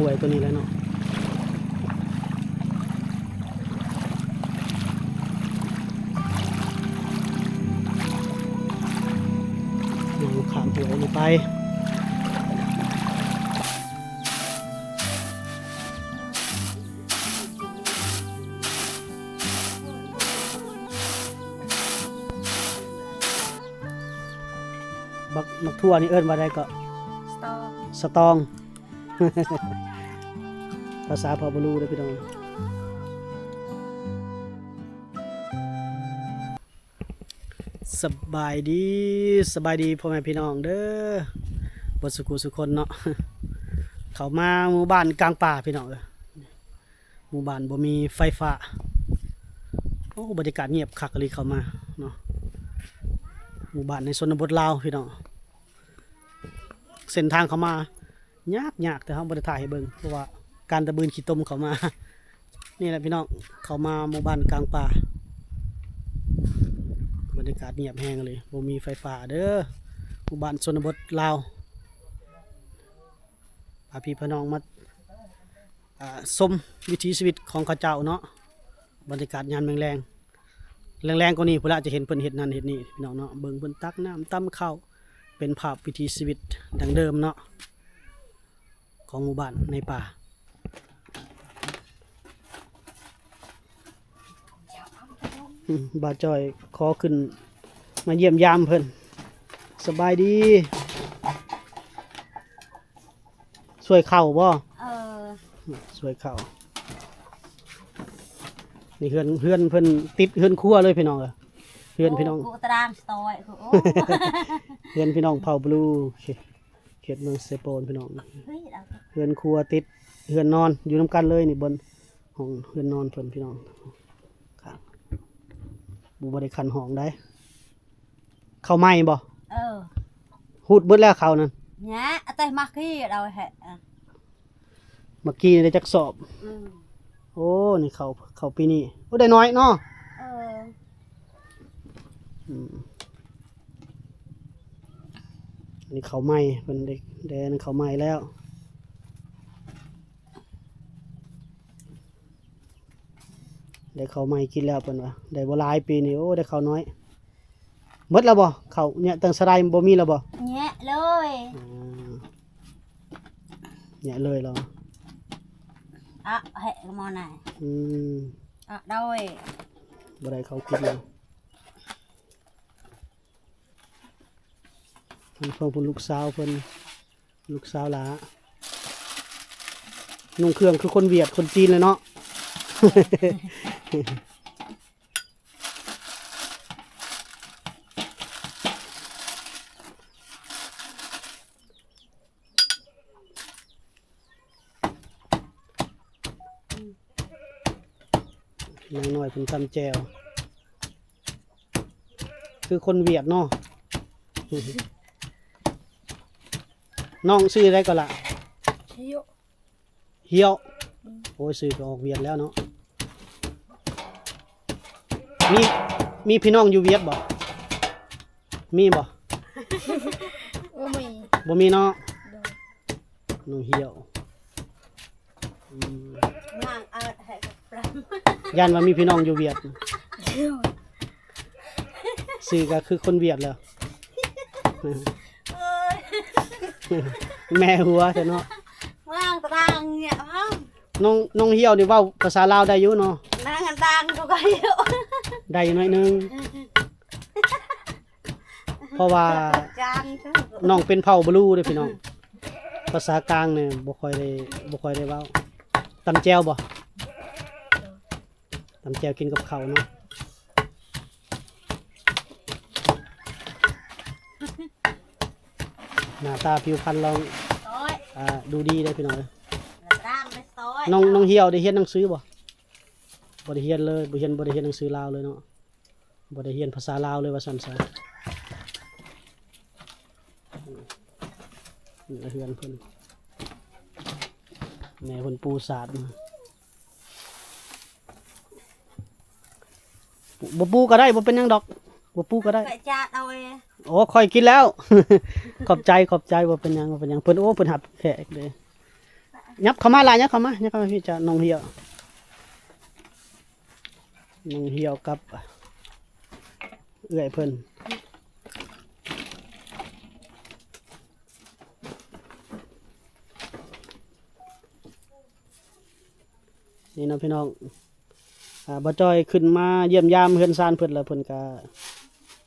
ຫ້ວຍຕົວນີ້ແຫຼະເນາະ ຍ່າງຂ້າມຫ້ວຍນີ້ໄປ. ບັກ ບັກຖົ່ວນີ້ເອີ້ນວ່າໃດເກາະ? ສະຕອງ ສະຕອງ ພາສາເຜົ່າບາລູເດີພີ່ນ້ອງ. ສະບາຍດີ ສະບາຍດີພໍ່ແມ່ພີ່ນ້ອງເດີ ເບິດສຸຂູສຸຄົນເນາະ. ເຂົ້າມາໝູ່ບ້ານກາງປ່າພີ່ນ້ອງເອີຍ ໝູ່ບ້ານບໍ່ມີໄຟຟ້າ. ໂອ້ ບັນຍາກາດງຽບຄັກອີ່ຫຼີເຂົ້າມາເນາະ ໝູ່ບ້ານໃນຊົນນະບົດລາວພີ່ນ້ອງ. ເສັ້ນທາງເຂົ້າມາຍາກໆ ແຕ່ເຮົາບໍ່ໄດ້ຖ່າຍໃຫ້ເບິ່ງ ເພາະວ່າການຕະບືນຂີ້ຕົມເຂົ້າມາ. ນີ້ແຫຼະພີ່ນ້ອງ ເຂົ້າມາໝູ່ບ້ານກາງປ່າ ບັນຍາກາດງຽບແຮງເລີຍ ບໍ່ມີໄຟຟ້າເດີ ໝູ່ບ້ານຊົນນະບົດລາວ. ພາພີ່ພານ້ອງມາ ອ່າ ຊົມວິຖີຊີວິດຂອງເຂົາເຈົ້າເນາະ ບັນຍາກາດຍາມແລງໆ ແລງໆກວ່ານີ້ພຸ້ນລະ ຈະເຫັນເພິ່ນເຮັດນັ້ນເຮັດນີ້ພີ່ນ້ອງເນາະ. ເບິ່ງເພິ່ນຕັກນ້ຳຕຳເຂົ້າ ເປັນພາບວິຖີຊີວິດດັ້ງເດີມເນາະ ຂອງໝູ່ບ້ານໃນປ່າ. ອືມ ບ່າວຈ້ອຍຂໍຂຶ້ນມາຢ້ຽມຢາມເພິ່ນ. ສະບາຍດີ ຊ່ວຍເຂົ້າບໍ່? ເອີ ຊ່ວຍເຂົ້າ. ນີ້ເຮືອນ ເຮືອນເພິ່ນຕິດເຮືອນຄົວເລີຍພີ່ນ້ອງເອີຍ ເຮືອນພີ່ນ້ອງ ໂອ້ ຕາລາງສະຕອຍ ໂອ້ ເຮືອນພີ່ນ້ອງເຜົ່າບລູ ເຂດ ເຂດເມືອງເຊໂປນພີ່ນ້ອງ. ເຮືອນຄົວຕິດເຮືອນນອນຢູ່ນຳກັນເລີຍນີ້ ບ່ອນຫ້ອງເຮືອນນອນເພິ່ນພີ່ນ້ອງ. ບໍ່ ບໍ່ໄດ້ຂັ້ນຫ້ອງໃດ. ເຂົ້າໃໝ່ບໍ່? ເອີ ຮູດເບິດແລ້ວເຂົ້ານັ້ນ. ຍະ ແຕ່ໝາກກີ້ເອົາແຮະ ໝາກກີ້ໄດ້ຈັກສອບ? ອືມ ໂອ້ ນີ້ເຂົ້າ ເຂົ້າປີນີ້ ໂອ້ ໄດ້ໜ້ອຍເນາະ. ເອີ ອືມ ນີ້ເຂົ້າໃໝ່ ເພິ່ນໄດ້ ໄດ້ເຂົ້າໃໝ່ແລ້ວ. ໄດ້ເຂົ້າໃໝ່ກິນແລ້ວເພິ່ນວ່າ ໄດ້ບໍ່ຫຼາຍປີນີ້ ໂອ້ ໄດ້ເຂົ້າໜ້ອຍ. ໝົດແລ້ວບໍ່? ເຂົ້າເຍາະຕັ້ງສະໄດບໍ່ມີແລ້ວບໍ່? ເຍາະເລີຍ ອືມ ເຍາະເລີຍເນາະ. ອະ ເຫະ ໝໍນາຍ ອືມ ອະ ໂດຍ ບໍ່ໄດ້ເຂົ້າກິນແລ້ວ. ທາງຝັ່ງພຸ້ນລູກສາວເພິ່ນ ລູກສາວຫຼ້າ ນຸ່ງເຄື່ອງຄືຄົນຫວຽດຄົນຈີນເລີຍເນາະ. ນາງນ້ອຍເພິ່ນຕຳແຈ່ວ ຄືຄົນຫວຽດເນາະ. ນ້ອງຊື່ໃດກໍລະ? ຮຽວ ອືມ ໂອ້ຍ ຊື່ກໍອອກຫວຽດແລ້ວເນາະ. ມີ ມີພີ່ນ້ອງຢູ່ຫວຽດບໍ່? ມີບໍ່? ບໍ່ມີ ບໍ່ມີເນາະ. ໂດຍ ນ້ອງຮຽວ ອືມ ນາງເອົາໃຫ້ກັບປາມ ຢ້ານວ່າມີພີ່ນ້ອງຢູ່ຫວຽດ. ໂດຍ ຊື່ກໍຄືຄົນຫວຽດແລ້ວ ເອີຍ ແມ່ຫົວແທ້ເນາະ. ນາງຕະດາງເນຍ ນ້ອງ ນ້ອງຮຽວນີ້ເວົ້າພາສາລາວໄດ້ຢູ່ເນາະ? ນາງຕະດາງກໍໄດ້ຢູ່ ໄດ້ໜ້ອຍໜຶ່ງ ເພາະວ່ານ້ອງເປັນເຜົ່າບະລູເດ້ພີ່ນ້ອງ ພາສາກາງນີ້ບໍ່ຄ່ອຍໄດ້ ບໍ່ຄ່ອຍໄດ້ເວົ້າ. ຕຳແຈ່ວບໍ່? ຕຳແຈ່ວກິນກັບເຂົ້າເນາະ. ໜ້າຕາຜິວພັນລອງ ອາ ດູດີເດ້ພີ່ນ້ອງເອີຍ. ນ້ອງ ນ້ອງຮຽວໄດ້ຮຽນໜັງສືບໍ່? ບໍ່ໄດ້ຮຽນເລີຍ ບໍ່ຮຽນ ບໍ່ໄດ້ຮຽນໜັງສືລາວເລີຍເນາະ. ບໍ່ໄດ້ຮຽນພາສາລາວເລີຍວ່າຊັ້ນຊະ. ນີ້ລະເຮືອນເພິ່ນ ແມ່ເພິ່ນປູສາດມາ. ບໍ່ປູກໍໄດ້ ບໍ່ເປັນຫຍັງດອກ ບໍ່ປູກໍໄດ້. ຂ້ອຍຈາດເອົາເອງ. ໂອ້ ຂ້ອຍກິນແລ້ວ. ຂອບໃຈ ຂອບໃຈ ບໍ່ເປັນຫຍັງ ບໍ່ເປັນຫຍັງ. ເພິ່ນ ໂອ້ ເພິ່ນຮັບແຂກເດ້. ຍັບເຂົ້າມາຫຼາຍ ຍັບເຂົ້າມາ ຍັບເຂົ້າມາ ພີ່ ຈະນ້ອງຫ່ຽວ ນ້ອງຫ່ຽວກັບເອື້ອຍເພິ່ນ. ນີ້ເນາະພີ່ນ້ອງ ອ່າ ບ່າວຈ້ອຍຂຶ້ນມາຢ້ຽມຢາມເຮືອນຊານເພິ່ນ ແລ້ວເພິ່ນກະ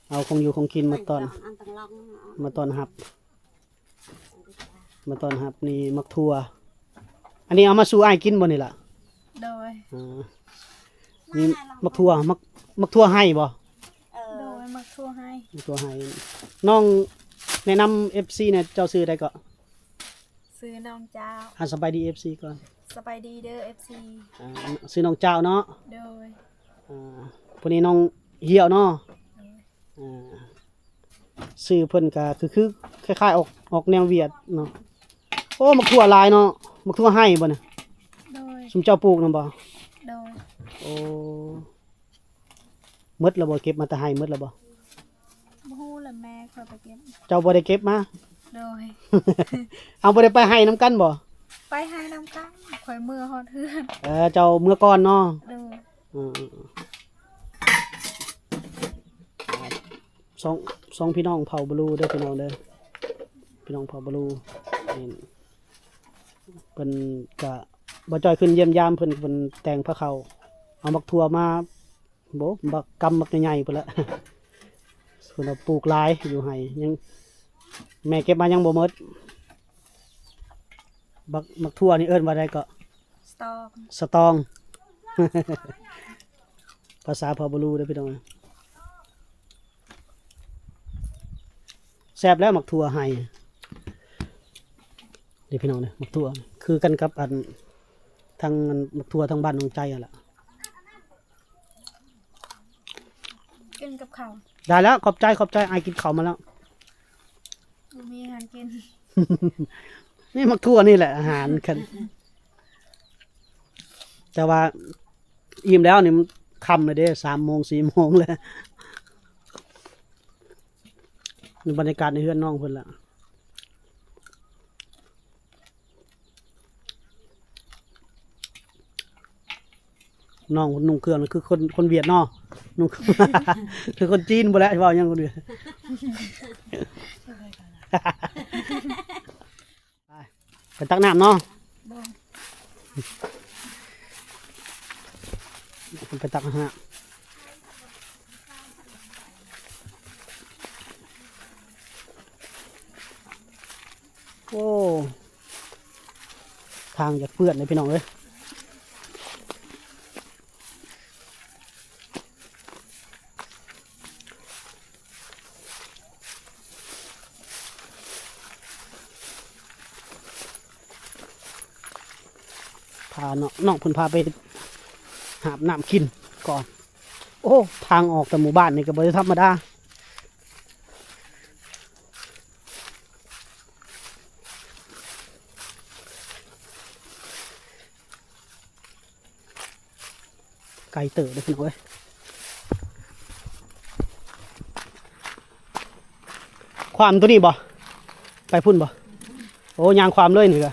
ເອົາຂອງຢູ່ຂອງກິນມາຕ້ອນ ມາຕ້ອນຮັບ ມາຕ້ອນຮັບນີ້ໝາກຖົ່ວ. ອັນນີ້ເອົາມາສູ່ອ້າຍກິນບໍ່ນີ້ລະ? ໂດຍ ອ່າ ນີ້ໝາກຖົ່ວ ໝາກ ໝາກຖົ່ວໄຮ່ບໍ່? ເອີ ໂດຍ ໝາກຖົ່ວໄຮ່ ໝາກຖົ່ວໄຮ່. ນ້ອງແນະນຳເອັຟຊີແດ່ ເຈົ້າຊື່ໃດເກາະ? ຊື່ນ້ອງເຈົ້າ. ອ່າ ສະບາຍດີເອັຟຊີກ່ອນ. ສະບາຍດີເດີເອັຟຊີ. ອ່າ ຊື່ນ້ອງເຈົ້າເນາະ. ໂດຍ. ອ່າ ຜູ້ນີ້ນ້ອງຫ່ຽວເນາະ. ໂດຍ. ອ່າ ຊື່ເພິ່ນກະຄື ຄືຄ້າຍໆ ອອກ ອອກແນວຫວຽດເນາະ. ໂອ້ ໝາກຖົ່ວຫຼາຍເນາະ ໝາກຖົ່ວໄຮ່ບໍ່ນະ? ໂດຍ. ຊຸມເຈົ້າປູກນຳບໍ່? ໂດຍ. ໂອ້ ໝົດແລ້ວບໍ່? ເກັບມາແຕ່ໄຮ່ໝົດແລ້ວບໍ່? ບໍ່ຮູ້ແຫຼະ ແມ່ຂ້ອຍໄປເກັບ. ເຈົ້າບໍ່ໄດ້ເກັບມາ? ໂດຍ. ເອົາ ບໍ່ໄດ້ໄປໄຮ່ນຳກັນບໍ່? ໄປໄຮ່ນຳກັນ ຂ້ອຍເມືອຮອດເຮືອນ. ເອີ ເຈົ້າເມືອກ່ອນເນາະ. ໂດຍ. ເອີ ສອງ ສອງພີ່ນ້ອງເຜົ່າບລູເດີພີ່ນ້ອງເດີ ພີ່ນ້ອງເຜົ່າບລູ. ເພິ່ນກະ ບ່າວຈ້ອຍຂຶ້ນຢ້ຽມຢາມເພິ່ນ ເພິ່ນແຕ່ງພາເຂົ້າ ເອົາໝາກຖົ່ວມາ ໂອ້ ບັກກຳບັກໃຫຍ່ໆ ພຸ້ນລະ. ເພິ່ນວ່າປູກຫຼາຍຢູ່ໄຮ່ ຍັງ ແມ່ເກັບມາຍັງບໍ່ໝົດ. ບັກ ໝາກຖົ່ວນີ້ເອີ້ນວ່າໃດເກາະ? ສະຕອງ ສະຕອງ ພາສາເຜົ່າບລູເດີພີ່ນ້ອງ. ແຊບແລ້ວໝາກຖົ່ວໄຮ່ ນີ້ພີ່ນ້ອງເດີ ໝາກຖົ່ວຄືກັນກັບອັນ ທາງ ອັນ ໝາກຖົ່ວທາງບ້ານນ້ອງໃຈຫັ້ນລະ. ກິນກັບເຂົ້າ ໄດ້ແລ້ວ ຂອບໃຈ ຂອບໃຈ ອ້າຍກິນເຂົ້າມາແລ້ວ. ບໍ່ມີອາຫານກິນ ນີ້ໝາກຖົ່ວນີ້ແຫຼະອາຫານຄັນ ແຕ່ວ່າອີ່ມແລ້ວນີ້ ມັນຄ່ຳແລ້ວເດ້ ສາມໂມງ ສີ່ໂມງແລ້ວ. ນີ້ບັນຍາກາດໃນເຮືອນນ້ອງເພິ່ນລະ ນ້ອງນຸ່ງເຄື່ອງຄືຄົນ ຄົນຫວຽດເນາະ ນຸ່ງ ຄືຄົນຈີນພຸ້ນແຫຼະ ຊິເວົ້າຫຍັງຄົນຫວຽດ. ໄປ ໄປຕັກນ້ຳເນາະ ໄປຕັກນ້ຳ. ໂອ້ ທາງຢາກເປື້ອນເດ້ພີ່ນ້ອງເອີຍ. ພານ້ອງ ນ້ອງເພິ່ນພາໄປຫາບນ້ຳກິນກ່ອນ. ໂອ້ ທາງອອກແຕ່ໝູ່ບ້ານນີ້ກໍບໍ່ໄດ້ທຳມະດາ. ໄກເຕີບເດ້ພີ່ນ້ອງເອີຍ. ຂ້າມຕົວນີ້ບໍ່? ໄປພຸ້ນບໍ່? ໂອ້ ຍ່າງຂ້າມເລີຍນີ້ກະ.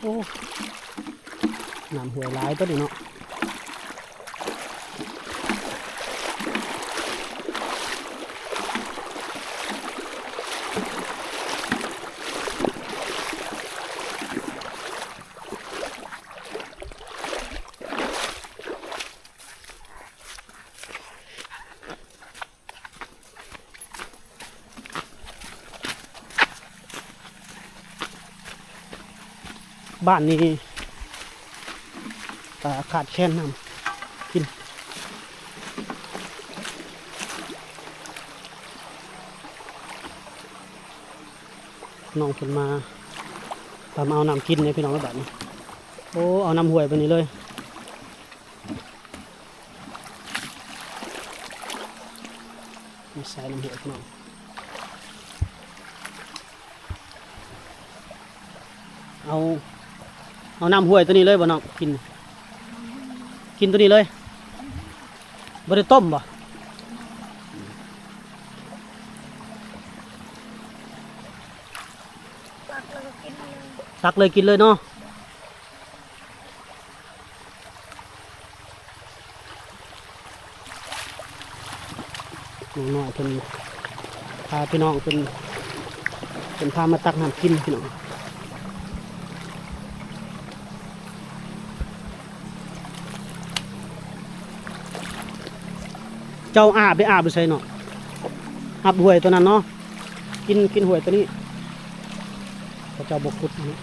ໂອ້ ນ້ຳຫ້ວຍຫຼາຍຕົວນີ້ເນາະ. ບ້ານນີ້ ກະຂາດແຄນນ້ຳກິນ. ນ້ອງເພິ່ນມາ ຕາມເອົານ້ຳກິນເດ້ພີ່ນ້ອງເອີຍ ບາດນີ້. ໂອ້ ເອົານ້ຳຫ້ວຍໄປນີ້ເລີຍ. ມາໃສ່ນ້ຳຫ້ວຍເນາະ. ເອົາ ເອົານ້ຳຫ້ວຍຕົວນີ້ເລີຍບໍ່ນ້ອງ? ກິນ ກິນຕົວນີ້ເລີຍ? ບໍ່ໄດ້ຕົ້ມບໍ່? ຕັກເລີຍກໍກິນເລີຍ ຕັກເລີຍກິນເລີຍເນາະ. ນ້ອງນ້ອຍເພິ່ນພາພີ່ນ້ອງເພິ່ນ ເພິ່ນພາມາຕັກນ້ຳກິນພີ່ນ້ອງ. ເຈົ້າອາບໄດ້ ອາບຢູ່ໃສເນາະ? ອາບຫ້ວຍຕົວນັ້ນເນາະ. ກິນ ກິນຫ້ວຍຕົວນີ້ ເຂົາເຈົ້າບໍ່ຂຸດເນາະ.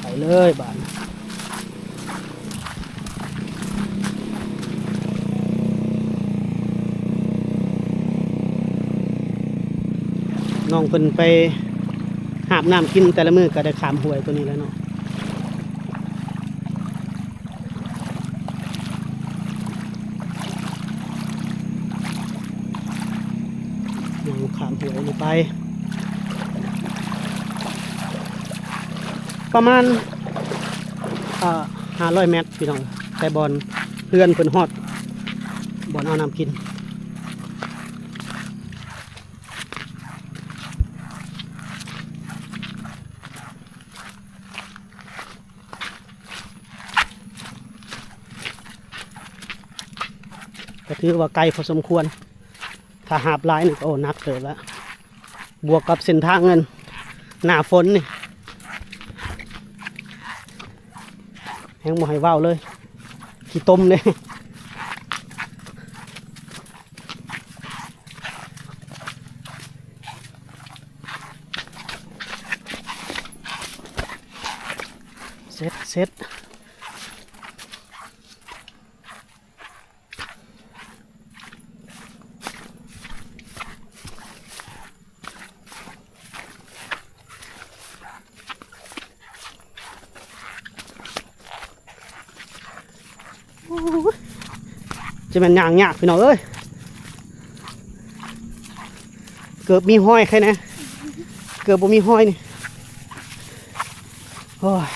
ໄປເລີຍບາດນີ້ ນ້ອງເພິ່ນໄປຫາບນ້ຳກິນແຕ່ລະມື້ກໍໄດ້ຂ້າມຫ້ວຍຕົວນີ້ແຫຼະເນາະ. ຍ່າງຂ້າມຫ້ວຍນີ້ໄປ ປະມານ ເອີ ຫ້າຮ້ອຍແມັດພີ່ນ້ອງ ແຕ່ບ່ອນເຮືອນເພິ່ນຮອດບ່ອນເອົານ້ຳກິນ. ກໍຖືວ່າໄກພໍສົມຄວນ ຖ້າຫາບຫຼາຍນີ້ກໍ ໂອ້ ໜັກເຕີບລະ ບວກກັບເສັ້ນທາງນັ້ນ ໜ້າຝົນນີ້ ແຮງບໍ່ໃຫ້ເວົ້າເລີຍ ຂີ້ຕົມເດ້. ເສັດ ເສັດ. ໂອ້ຍ ຈະແມ່ນຍ່າງຍາກພີ່ນ້ອງເອີຍ ເກີບມີຮອຍໃຄແດ່ ເກີບບໍ່ມີຮອຍນີ້ ໂອ້ຍ.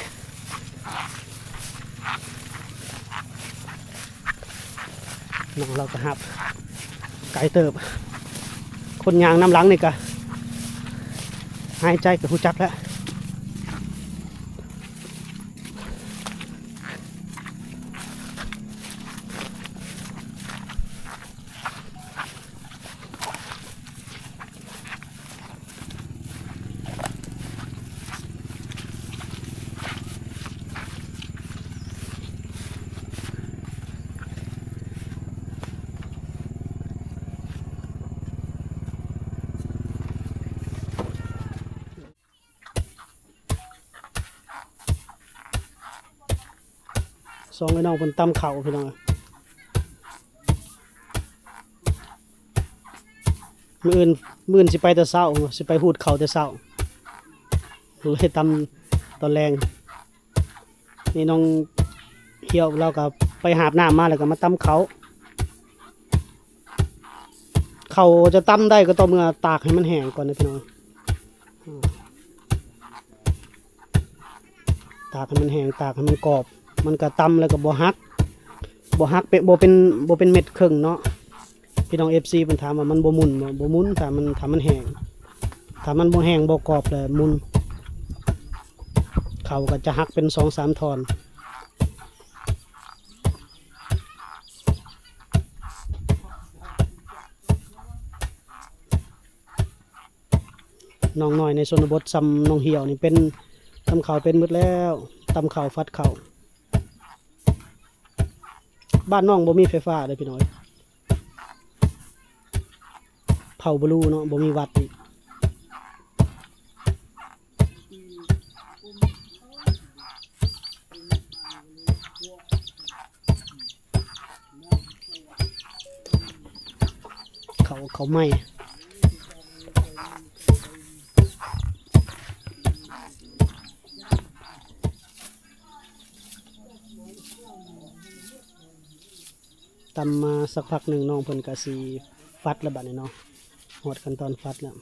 ນ້ອງລາວກໍຮັບໄກເຕີບ ຄົນຍ່າງນຳຫຼັງນີ້ກະຫາຍໃຈກະຮູ້ຈັກແລ້ວ. ສອງໄອ້ນ້ອງເພິ່ນຕຳເຂົ້າພີ່ນ້ອງ. ມື້ອື່ນ ມື້ອື່ນຊິໄປແຕ່ເຊົ້າ ຊິໄປຫູດເຂົ້າແຕ່ເຊົ້າ ເລີຍຕຳຕອນແລງ. ນີ້ນ້ອງຫ້ຽວລາວກໍໄປຫາບນ້ຳມາ ແລ້ວກໍມາຕຳເຂົ້າ. ເຂົ້າຈະຕຳໄດ້ກໍຕໍ່ເມື່ອຕາກໃຫ້ມັນແຫ້ງກ່ອນນະພີ່ນ້ອງ. ຕາກໃຫ້ມັນແຫ້ງ ຕາກໃຫ້ມັນກອບ ມັນກະຕຳແລ້ວກະບໍ່ຫັກ ບໍ່ຫັກເປັນ ບໍ່ເປັນ ບໍ່ເປັນເມັດເຄິ່ງເນາະ. ພີ່ນ້ອງເອັຟຊີເພິ່ນຖາມວ່າມັນບໍ່ໝຸ່ນບໍ່? ບໍ່ໝຸ່ນ ຖ້າມັນ ຖ້າມັນແຫ້ງ ຖ້າມັນບໍ່ແຫ້ງບໍ່ກອບແລ້ວໝຸ່ນ. ເຂົ້າກະຈະຫັກເປັນສອງສາມທ່ອນ. ນ້ອງນ້ອຍໃນຊົນນະບົດຊ່ຳນ້ອງຫ້ຽວນີ້ເປັນ ຕຳເຂົ້າເປັນໝົດແລ້ວ ຕຳເຂົ້າ ຝັດເຂົ້າ. ບ້ານນ້ອງບໍ່ມີໄຟຟ້າເດີ້ພີ່ນ້ອງ ເຜົ່າບລູເນາະ ບໍ່ມີວັດອີກ. ເຂົ້າ ເຂົ້າໃໝ່ ຕຳມາສັກພັກໜຶ່ງ ນ້ອງເພິ່ນກະຊິຝັດແລ້ວບາດນີ້ເນາະ ຮອດຂັ້ນຕອນຝັດແລ້ວ.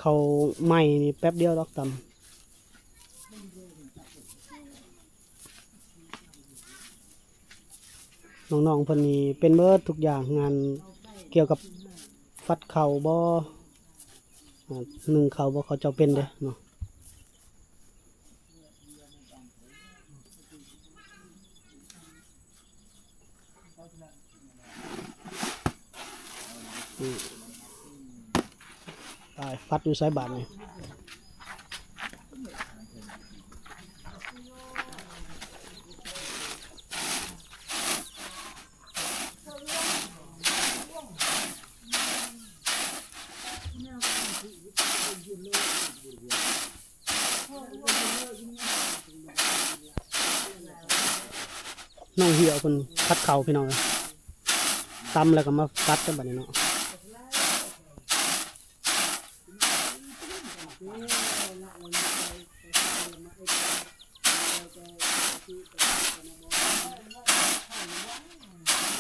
ເຂົ້າໃໝ່ນີ້ແປັບດຽວດອກຕຳ. ນ້ອງໆເພິ່ນນີ້ເປັນເບິດທຸກຢ່າງ ງານກ່ຽວກັບຝັດເຂົ້າບໍ ອ່າ ໜຶ້ງເຂົ້າບໍ ເຂົາເຈົ້າເປັນເດ້ເນາະ. ອືມ ຕາຍ ຝັດຢູ່ໃສບາດນີ້? ນ້ອງຫ້ຽວເພິ່ນຜັດເຂົ້າ ພີ່ນ້ອງເອີຍ ຕຳແລ້ວກໍມາຝັດກັນບັດນີ້ເນາະ.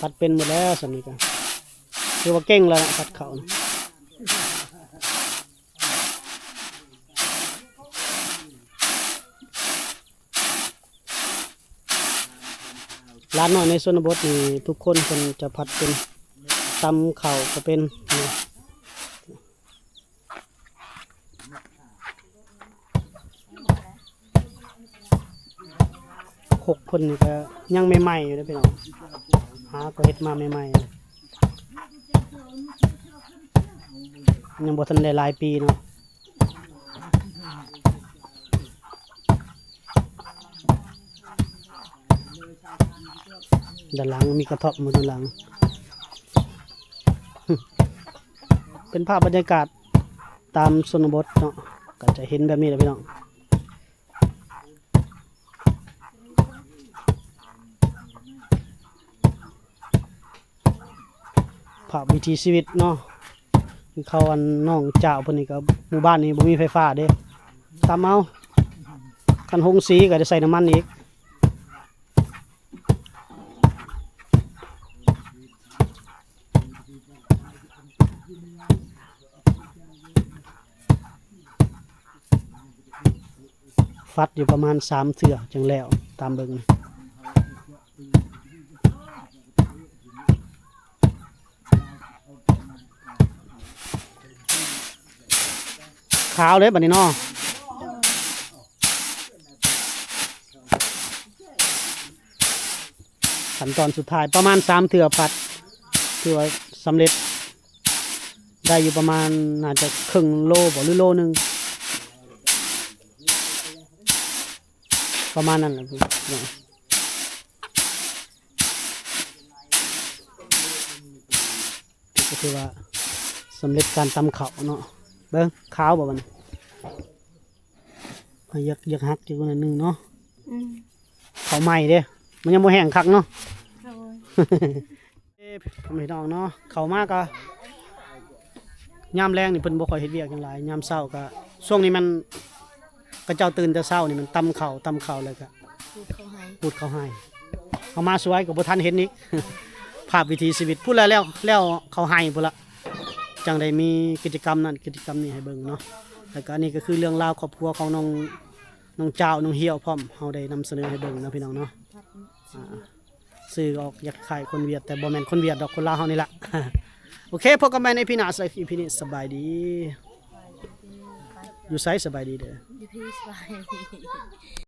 ຜັດເປັນໝົດແລ້ວ ສ່ຳນີ້ກໍຖືວ່າເກັ່ງແລ້ວນະ ຜັດເຂົ້ານະ. ຫຼານນ້ອຍໃນຊົນນະບົດນີ້ ທຸກຄົນເພິ່ນຈະຜັດເປັນ ຕຳເຂົ້າກໍເປັນນະ. ຄົກເພິ່ນນີ້ກໍຍັງໃໝ່ໆຢູ່ເດ້ພີ່ນ້ອງ ຫາກໍເຮັດມາໃໝ່ໆ ຍັງບໍ່ທັນໄດ້ຫຼາຍປີເນາະ. ດ້ານຫຼັງມີກະທ່ອມຢູ່ດ້ານຫຼັງ ເປັນພາບບັນຍາກາດຕາມຊົນນະບົດເນາະ ກໍຈະເຫັນແບບນີ້ແຫຼະພີ່ນ້ອງ. ພາບວິຖີຊີວິດເນາະ ຄືເຂົາ ອັນ ນ້ອງຈ້າວເພິ່ນນີ້ກໍ ໝູ່ບ້ານນີ້ບໍ່ມີໄຟຟ້າເດ້ ຕຳເອົາ ຄັນໂຮງສີກໍໄດ້ໃສ່ນ້ຳມັນອີກ. ຝັດຢູ່ປະມານສາມເທື່ອຈຶ່ງແລ້ວ ຕາມເບິ່ງ ຂາວເດ້ບັດນີ້ເນາະ. ຂັ້ນຕອນສຸດທ້າຍ ປະມານສາມເທື່ອຜັດ ຖືວ່າສຳເລັດ ໄດ້ຢູ່ປະມານ ໜ້າຈະເຄິ່ງໂລບໍ ຫຼືໂລໜຶ່ງ ປະມານນັ້ນແຫຼະ. ກໍຖືວ່າສຳເລັດການຕຳເຂົ້າເນາະ. ເບິ່ງ ຂາວບໍ່ບັດນີ້? ຢາກ ຢາກຫັກຢູ່ໜ້ອຍໜຶ່ງເນາະ. ອືມ ເຂົ້າໃໝ່ເດ້ ມັນຍັງບໍ່ແຫ້ງຄັກເນາະ. ໂດຍ ເອີ ພໍ່ແມ່ພີ່ນ້ອງເນາະ ເຂົ້າມາກໍ ຍາມແລງນີ້ເພິ່ນບໍ່ຄ່ອຍເຮັດວຽກຫຍັງຫຼາຍ ຍາມເຊົ້າກໍ ຊ່ວງນີ້ແມ່ນ ເຂົາເຈົ້າຕື່ນແຕ່ເຊົ້ານີ້ແມ່ນຕຳເຂົ້າ ຕຳເຂົ້າແລ້ວກໍ ຂູດເຂົ້າໄຮ່ ຂູດເຂົ້າໄຮ່ ເຮົາມາສວຍກໍບໍ່ທັນເຫັນອີກ ພາບວິຖີຊີວິດ. ພຸ້ນລະ ແລ້ວ ແລ້ວເຂົ້າໄຮ່ພຸ້ນລະ ຈັ່ງໄດ້ມີກິດຈະກຳນັ້ນກິດຈະກຳນີ້ໃຫ້ເບິ່ງເນາະ. ແລ້ວກໍອັນນີ້ກໍຄືເລື່ອງລາວຄອບຄົວຂອງນ້ອງ ນ້ອງຈ້າວ ນ້ອງຫ້ຽວພ້ອມ ເຮົາໄດ້ນຳສະເໜີໃຫ້ເບິ່ງເນາະ ພີ່ນ້ອງເນາະ. ອ່າ ຊື່ອອກຢາກຄ້າຍຄົນຫວຽດ ແຕ່ບໍ່ແມ່ນຄົນຫວຽດດອກ ຄົນລາວເຮົານີ້ລະ. ໂອເຄ ພົບກັນໃໝ່ໃນອີພີໜ້າ ສຳລັບອີພີນີ້ ສະບາຍດີ. ຢູ່ໃສ? ສະບາຍດີເດີ. ຢູ່ພີ້ ສະບາຍດີ.